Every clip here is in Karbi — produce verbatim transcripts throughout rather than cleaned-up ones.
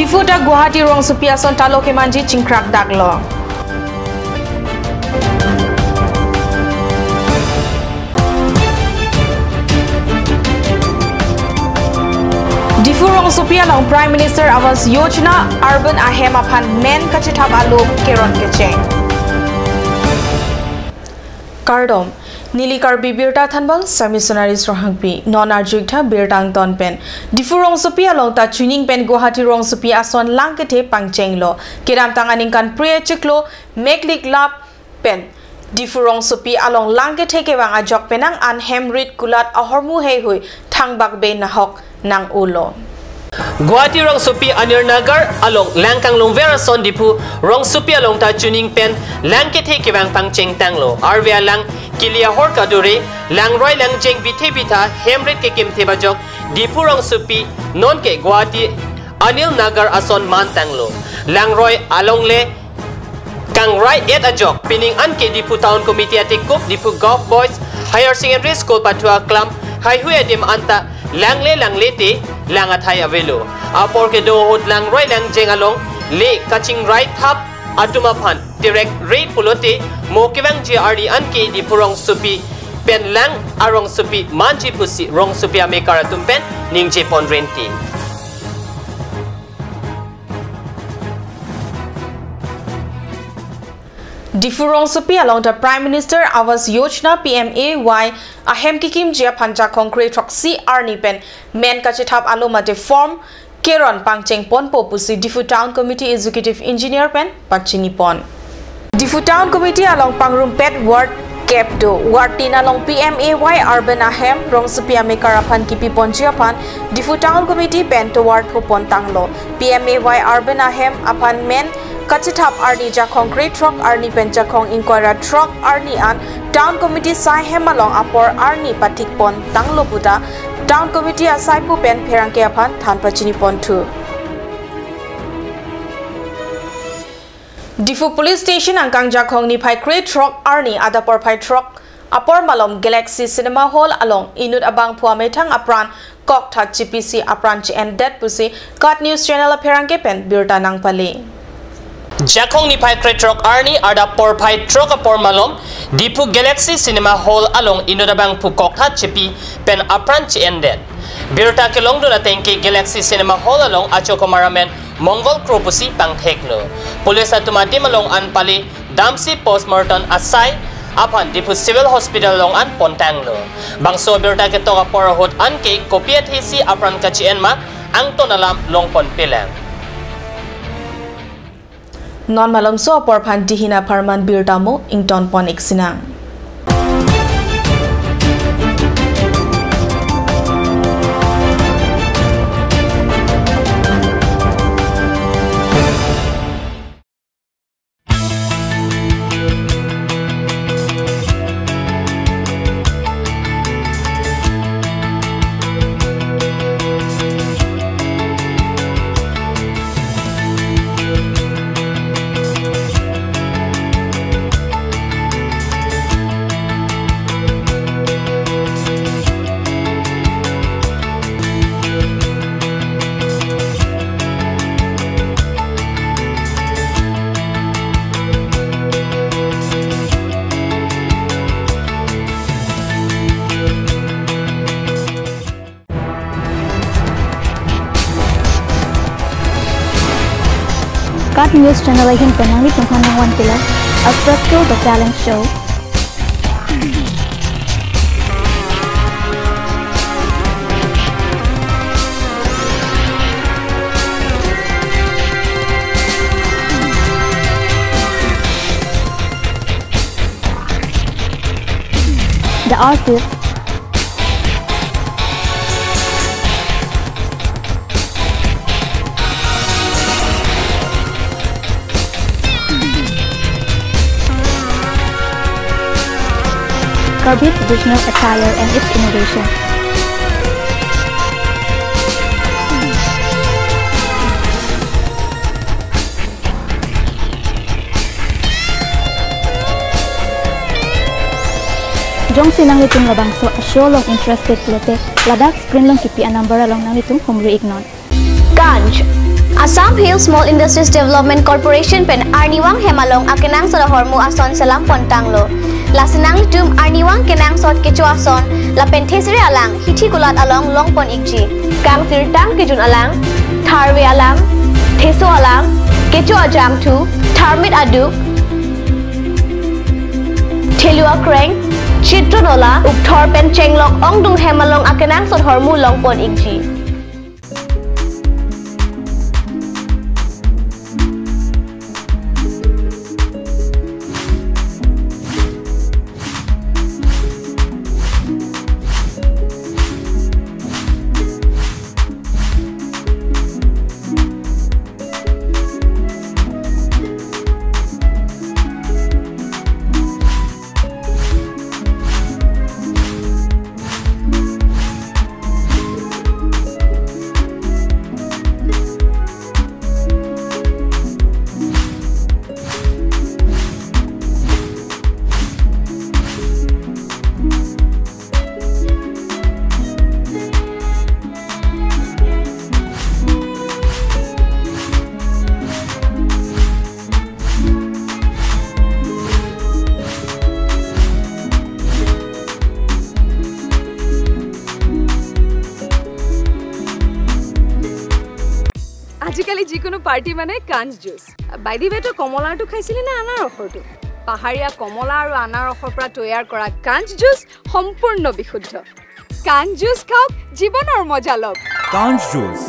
Diphu ta Guwahati rongsopi ason talo kemanji chingkrak daklo. Diphu rongsopi along Prime Minister Awas Yojana urban ahem aphan men kachethap alo keron kecheng. Kardom, neli Karbi Birta thanbang, Sami Sonari Sorhangpi, non arju-ik tha birta angton pen. Diphu rongsopi along ta chuning pen Guwahati rongsopi ason lang kethe pangchenglo. Kedamtang aningkan phre achiklo, meklik lap pen Diphu rongsopi along lang kethe kevang ajok penang an hem rit kulat ahormu heihui thangbak be nahok nang-olo. Guwahati rongsopi Anil Nagar along lang kanglongver ason Diphu rongsopi along ta chuning pen lang kethe kevang pangcheng tanglo. Arve alang kili ahor kadure, langroi langjeng bithe bitha hem rit kekimthe ajok Diphu rongsopi nonke Guwahati Anil Nagar ason man tanglo. Langroi alongle kangrai et ajok, pining anke Diphu Town Committee atikup, Diphu Govt Boys Higher Secondary School pathu aklam heihui adim anta langle langle te lang athai avelo. Apor kedo ahut langroi langjeng alongle kachingrai thap atum aphan tirek re pulote mo kevangji arni anke Diphu rongsopi pen lang arongsopi manji pusi rongsopi amekar atum pen ningje pon renti. Diphu rongsopi along ta Prime Minister Awas Yojana, P M A Y, ahem kekimji aphan Jakhong kre throksi arni pen men kachethap alo mate form keron pangcheng ponpo pusi Diphu Town Committee Executive Engineer pen pachini pon. Diphu Town Committee along pangrumpet ward kep do. Ward tin along P M A Y urban ahem rongsopi amekar aphan kipi ponji aphan Diphu Town Committee pen tovar tho pon tanglo. P M A Y urban ahem aphan men kachethap arni Jakhong kre throk arni pen Jakhong ingkoi ra throk arni an Town Committee sai hem along apor arni pathik pon tanglo puta Town Committee asaipo pen pherangke aphan than pachini ponthu. Diphu Police Station angkang Jakhong niphai kre throk arni adap porphai throk apor malom Galaxy Cinema Hall along inut abangphu amethang apran kokthat chipisi apran che-endet pusi KAT News Channel apherangke pen birta nangpale. Jakhong niphai kre throk arni adap porphai throk apor malom Diphu Galaxy Cinema Hall along inut abangphu kokthat chipi pen apran che-endet. Birta kelongdun atengke Galaxy Cinema Hall along achokomar amen Mongol Kro pusi pangtheklo. Police atum adim along an pale damsi postmortem asai aphan Diphu Civil Hospital along an pontanglo. Bangso birta ketok apor ahut anke kopi athesi apran kache-en ma angton alam longponpelang. Non malomso apor aphan dihin apharman birta mo ington pon-ik sinang. KAT News Channel ahin pen nanglitum aphan nangvan pila Asprek Show, The Talent Show. The Artist. Karbi traditional attire and its innovation. Jongsi nanglitum labangso a-show along interested pulote, ladak screen along kipi a-number along nanglitum humri-iknon. Kanj. Assam Hill Small Industries Development Corporation pen arnivang hem along akenangsot ahormu ason selam pontanglo. Lasi nanglitum arnivang kenangsot kecho ason lapen thesere alang hithi kulat along longpon ikji. Kangsirtang kejun alang, tharve alang, theso alang, kecho ajangthu, tharmit aduk, thelu akreng, chitro nola, ukthor pen chenglok ongdung hem along akenangsot ahormu longpon ikji. আজিকালি যিকোনো পাৰ্টি মানে কাঞ্জ juice. By the ৱে, তই কমলাৰটো খাইছিলি নে আনাৰসৰটো? পাহাৰীয়া কমলা আৰু আনাৰসৰ পৰা তৈয়াৰ কৰা কাঞ্জ জুচ সম্পূৰ্ণ বিশুদ্ধ। কাঞ্জ জুচ খাওক, জীৱনৰ মজা লওক। Kanj Juice.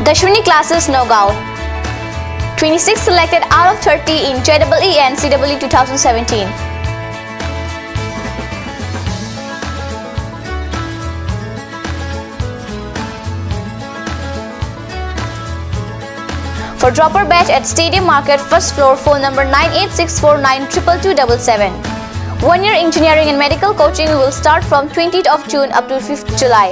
Dashwini Classes, Nagaon. Twenty-six selected out of thirty in J E E and C E E two thousand seventeen. For dropper batch at Stadium Market, first floor, phone number nine eight six four nine triple two double seven. One year engineering and medical coaching will start from twentieth of June up to fifth July.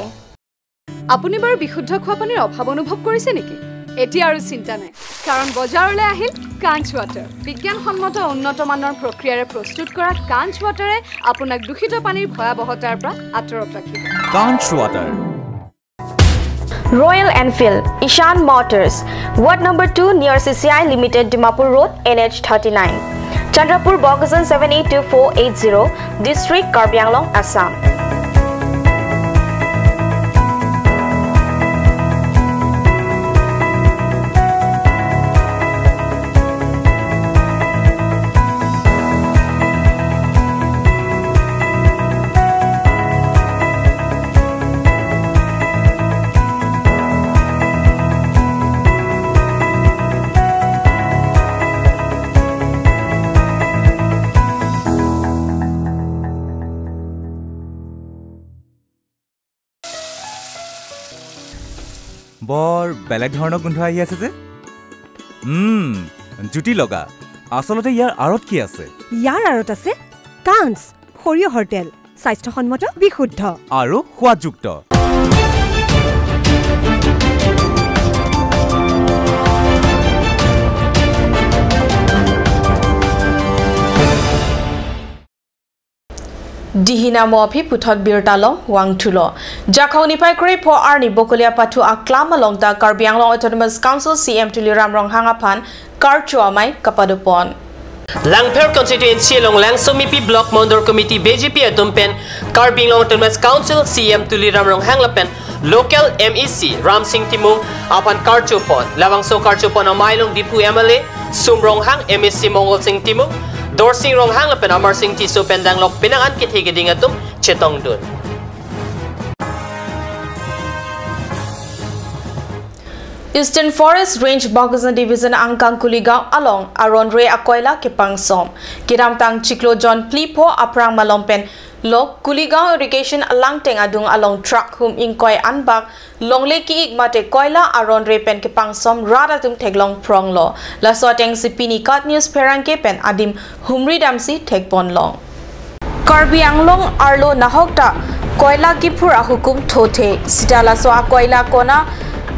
আপুনি বাৰু বিশুদ্ধ খোৱা পানীৰ অভাৱ অনুভৱ কৰিছে নেকি? এতিয়া আৰু চিন্তা নাই, কাৰণ বজাৰলৈ আহিল কাঞ্চ ৱাটাৰ। বিজ্ঞানসন্মত উন্নত মানৰ প্ৰক্ৰিয়াৰে প্ৰস্তুত কৰা কাঞ্চ ৱাটাৰে আপোনাক দূষিত পানীৰ ভয়াৱহতাৰ পৰা আঁতৰত ৰাখিব। Kanj Water. Royal Enfield, Ishan Motors, Ward number two near C C I Limited, Dimapur Road, N H thirty-nine, Chandrapur, Bokajan seven eight two four eight zero, District, Karbi Anglong, Assam. বৰ বেলেগ ধৰণৰ গোন্ধ আহি আছে যে। উম, জুতি লগা। আচলতে ইয়াৰ আঁৰত কি আছে? ইয়াৰ আঁৰত আছে কাঞ্চ, সৰিয়হৰ তেল, স্বাস্থ্যসন্মত, বিশুদ্ধ। আৰু সোৱাদযুক্ত। Dihina mo aphi puthot birta long vangthulo. Jakhong niphai krepho arni Bokolia pathu aklam along ta Karbi Anglong Autonomous Council C E M Tuliram Ronghang aphan karcho amei kapadopon. Langpher constituency along Langsomipi Block Mondol Committee B J P atum pen Karbi Anglong Autonomous Council C E M Tuliram Ronghang lapen local M A C Ramsing Timung aphan karcho pon. Labangso karcho pon amei along Diphu M L A Sum Ronghang, M A C Mongol Sing Timung, Dorsing Ronghang lapen Amar Sing Tisso pen danglok penang an kethe keding atum chetongdun. Eastern Forest Range Bokajan Division angkang Kuligaon along aron re akoila kepangsom. Kedamtang chiklo jon plipho aphrang malom pen lo Kuligaon irrigation alangteng adung along truck hum ingkoi anbak longle ki-ik mate koila aron re pen kepangsom rat atum theklong phronglo. Laso atengsi pini KAT News pherangke pen adim humri damsi thekponlong. Karbi Anglong arlo nahok ta koila kiphur ahukum thothe. Sita laso akoila kona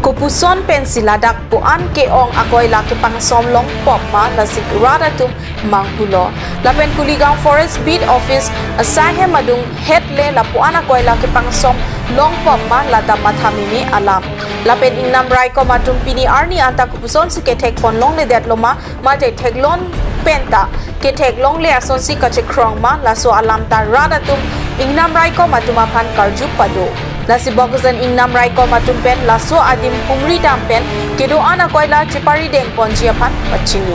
Kopuson pensi ladak puan ke-ong akoila kepangsom longpop ma, lasi rat atum manghulo. Lapen Kuligaon Forest Beat Office asai hem adung het le lapuan akoila kepangsom longpop ma, lata matha meme alam. Lapen ingnam raikom atum pini arni anta kopusonsi kethekpon longledetlo ma, mate theklong penta kethek longle asonsi kachekrong ma, laso alam ta rat atum ingnam raikom atum aphan karju pado. Lasi Bokajan ingnam raikom atum pen laso adim humri dam pen kedo-an akoila cheparidengponji aphan pachini.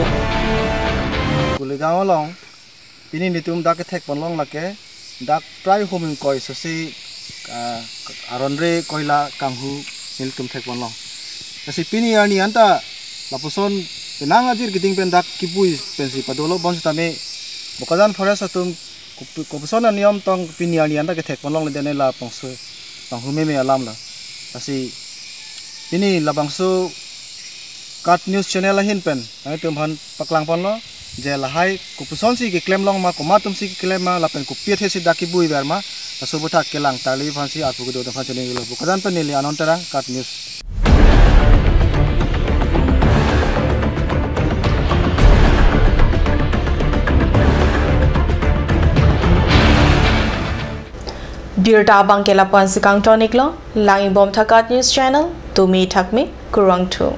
Kuligaon along pini nelitum dak kethekpon long lake dak prai hum ingkoi sosi, ah, aron re koila kanghu nelitum thekpon long. Lasi pini arni anta lapuson penang ajir keding pen dak kibui pensi padolo bonsitame Bokajan Forest atum kopu-, kopuson aniyom tong pini arni anta kethekpon longledet ne labangso kanghu meme alam lo. Lasi pini labangso KAT News Channel ahin pen nanglitum aphan paklangponlo je lahai kopusonsi keklem long ma, komat atumsi keklem ma, lapen kopi athesi dak kibui ver ma, laso aputhak kelang tarli aphansi arpu kedo atum aphan chinilo. Bokajan pen neli Anon Terang, KAT News. Birta abang ke lapu-ansi kangton-iklo, lang-ibomtha KAT News Channel, tumi thakmi, kurvangthu.